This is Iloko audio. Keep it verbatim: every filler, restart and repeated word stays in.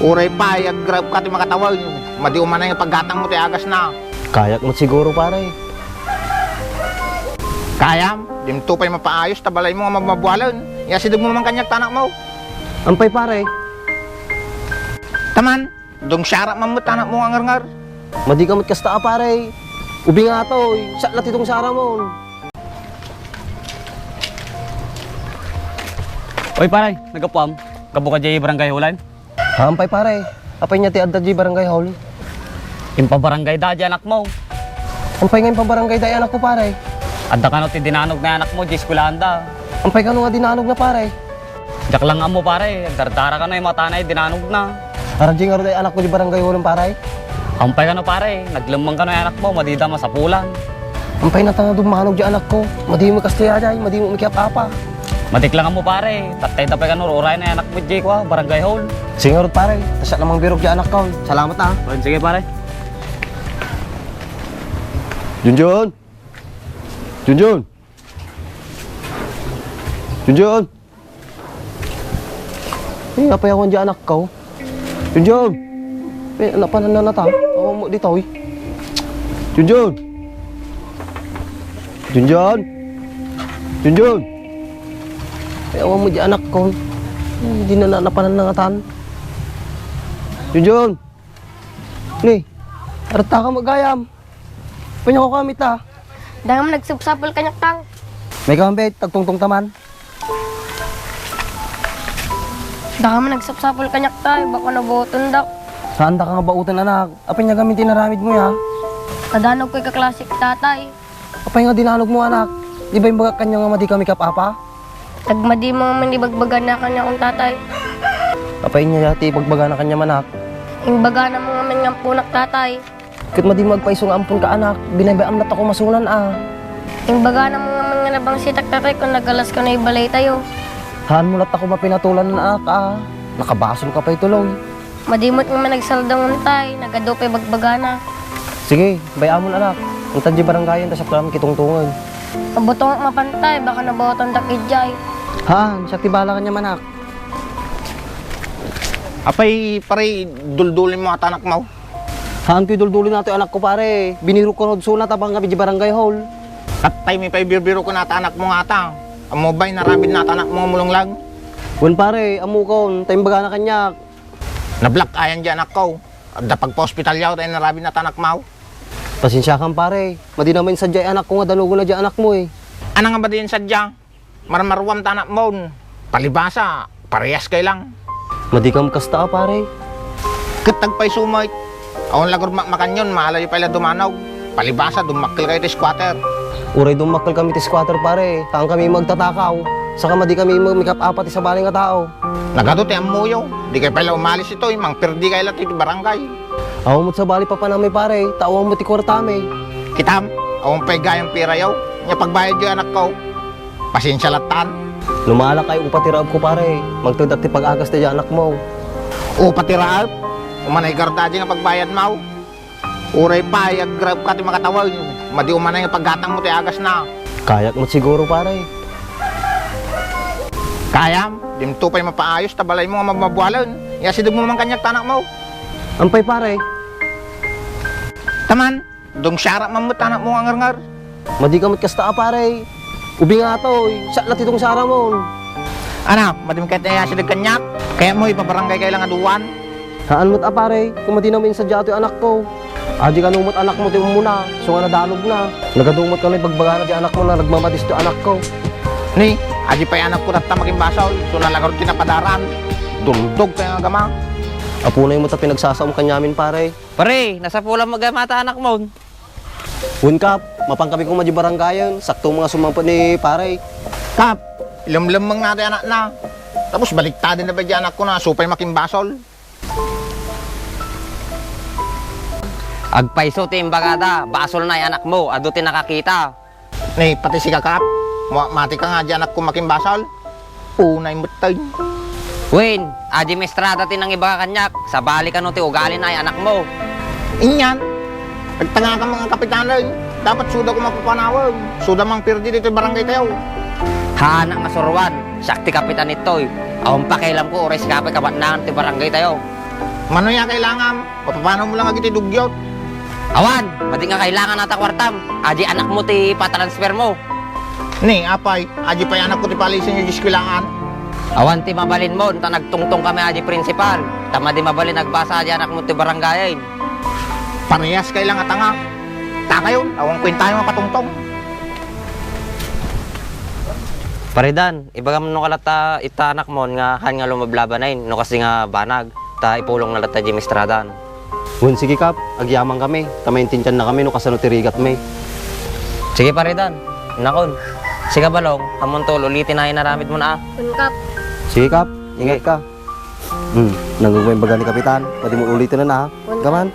Uray pay, agraep ka ti makatawen. Madi umanay nga paggatangmo ti agasna. Kayak met siguro, pare. Kayam, dimto pay mapaayos ta balaymo nga mabmabualen. Iyasidegmo man kaniak ti anakmo. Ampay, pare? Taman, dungsiarak man met ti anakmo nga ngarngar. Madi ka met kasta a, pare. Ubing atoy, siak la ti dungsiaramon. Oy, pare, naggapuam? Gapu ka diay barangay hall-en? Haan pay, pare. Apay nia ti adda diay barangay hall? Impabarangayda diay anakmo. Ampay nga impabarangayda diay anakko, pare? Adda kano ti dinanogna diay anakmo diay eskuelaanda? Ampay kano nga dinanogna, pare? Diak la ammo, pare. Agdardara kano, imatana diay dinanogna. Adda diay ngarud diay anakko diay barangay hall-en, pare? Ampay kano, pare? Naglemmeng kano diay anakmo, madida masapulan. Ampay nata nga dummanog diay anakko. Madimo kasta diay, madimo makiap-apa. Matiklangan mo, pare. Tattayda pay kano urayna diay anakmo diay kua, barangay hall. Sige ngarud, pare. Ta siak la mangbirok diay anakko. Salamat, ah. Wen, sige, pare. Junjun! Junjun! Junjun! Eh, apay awan diay anakko? Junjun! Eh, napananna nata. Awan mo ditoy. Junjun! Junjun! Junjun! Eh, awan mo diay anakko. Eh, dina na, napananna ngatan. Junjun! Ni, arta ka met gayam. Apay nia kua, Mita? Dakayo met nagsapsapul kaniak, Tang. Mayka man, bet, agtungtong ta man. Dakayo met nagsapsapul kaniak, Tay, baka nabaotendak. Saandaka nga baoten, anak. Apay nia gamin ti inaramidmo, ya? Nadanogko ti kaklasek, Tatay. Apay nga dinanogmo, anak? Di ba imbagak kaniak nga madika makiap-apa? Nagmadimo ngamin ibagbagana kaniak, Tatay. Apay nia ti ibagbagana kaniam, anak? Imbagana ngamin nga amponak, Tatay. Ket madimo agpayso nga amponka, anak. Binaybay-am latta koma sunan, a. Imbagana ngamin nga nabangsitak, Tatay, ken nagalaska diay balaytayo. Haanmo latta koma pinatulan, anak, a. Nakabasolka pay tuloy. Madi met ngamin nagsardengngem, Tay, nagadu pay bagbagana. Sige, bay-amon, anak. Intan diay barangayen ta siak la makitungtongen. Mabutongak mapan, Tay, baka nabaotendak idiay. Haan, siak ti bahala kaniam, anak. Apay, pare, duldulin mo ata anakmo? Haanko iduldulin atoy anakko, pare. Binirok ko ngarud suna ta bangami diay barangay hall. Tattay mi pay birbirok ken ata anakmo ngata. Ammo bay, naramidna ata anakmo nga mulenglag? Wen, pare, ammokon, ta imbagana kaniak. Nablack-eyan diay anakko. Adda pagpa-ospitalyo ta inaramidna ta anakmo. Pasensiakan, pare. Madi naman sadiay anakko nga danogona diay anakmo, eh. Ania nga madi sadiay? Marmaruam ta anakmon. Palibasa, parehas kay lang. Madi ka met kasta, a, pare. Ket agpayso met. Awan la ngarud makmakanyon, maalayo pay la dumanog. Palibasa, dummakkel kayo ti squatter. Uray dummakkel kami ti squatter, pare, haan kami agtatakaw. Saka madi kami makiap-apa ti sabali nga tao. Nagadu ti ammoyo. Di kayo pay la umalis itoy, mangperdi kayo la ti barangay. Awan met sabali papanami, pare, ta awan met ti kuartami. Kitam, awan pay gayam pirayo. Nia pagbayad diay anakko. Pasensia lattan. No maala kayo upa ti raepko, pare, mangtedak ti pag-agas diay anakmo. Upa ti raep? Umanay garud diay nga pagbayadmo. Uray pay, agraep ka ti makatawen. Madi umanay nga paggatangmo ti agasna. Kayak met siguro, pare. Kayam, dimto pay mapaayos ta balaymo nga mabmabualen. Iyasidegmo man kaniak ti anakmo. Ampay, pare? Taman, dungsiarak man met ti anakmo nga ngarngar. Madi ka met kasta, a, pare. Ubing atoy, siak la ti dungsiaramon. Ania, madim ket iyasideg kaniak? Kayatmo ipabarangay kayo la nga duan? Haan met, a, pare, ket madi namin sadiay atoy anakko. Adi kano met anakmo ti ummuna, isu nga nadanogna. Nagadu met kano ibagbagana diay anakmo nga nagmamadis ti anakko. Ni, adi pay anakko tatta makimbasol, isu la ngarud ti napadaran. Dungdog pay nga agama. Apunayo met ta pinagsasaom kaniamin, pare. Pare, nasapulam met gayam ata anakmon. Wen, Kap, mapan kami koma diay barangayen, sakto nga sumangpet ni pare. Kap, ilemlemmengna ti anakna. Tapos baliktadenna pay diay anakko nga isu pay makimbasol. Agpayso ti imbagada, basolna ti anakmo, adu ti nakakita. Ni, pati sika, Kap, ma-, mati ka nga diay anakko makimbasol. Unay met tay. Wen, adi maestrada ti nangibaga kaniak, sabali kano ti ugalina ti anakmo. Anian, agtangakam nga kapitanen, dapat isuda koma papanawen, isuda mangperdi ditoy barangaytayo. Haanak nga suruan, siak ti kapitan ditoy. Awan pakialamko uray sika pay kabatnangan ti barangaytayo. Mano ya kailangan? Mapapano mo lang agiti dugyot? Awan, madi nga kailangan ata kuartam. Adi anakmo ti patransfer mo. Ni, apay, adi pay anakko ti palisin iti eskuelaan. Awan ti mabalin mo, ta nagtungtong kami adi principal. Ta madi mabalin agbasa adi anakmo ti barangayen. Parehas kay lang atanga. Takayon, awan kwentayo nga patungtong. Paridan, ibagam no kalatta ita anakmon nga han nga lumablabanayen, no kasi nga banag, ta ipulong na latta di maestradan. Wen, sige, Kap, agyaman kami, ta maintindian na kami no kasano ti rigat mi. Sige, Paridan, nakon. Sika, Balong, amonto, uliti na inaramid mo na, ah. Wen, Kap. Sige, Kap, ingat ka. Hmm, nangugmo imbaga ni Kapitan, pwede mo ulitin na, ha? Wen, Kaman?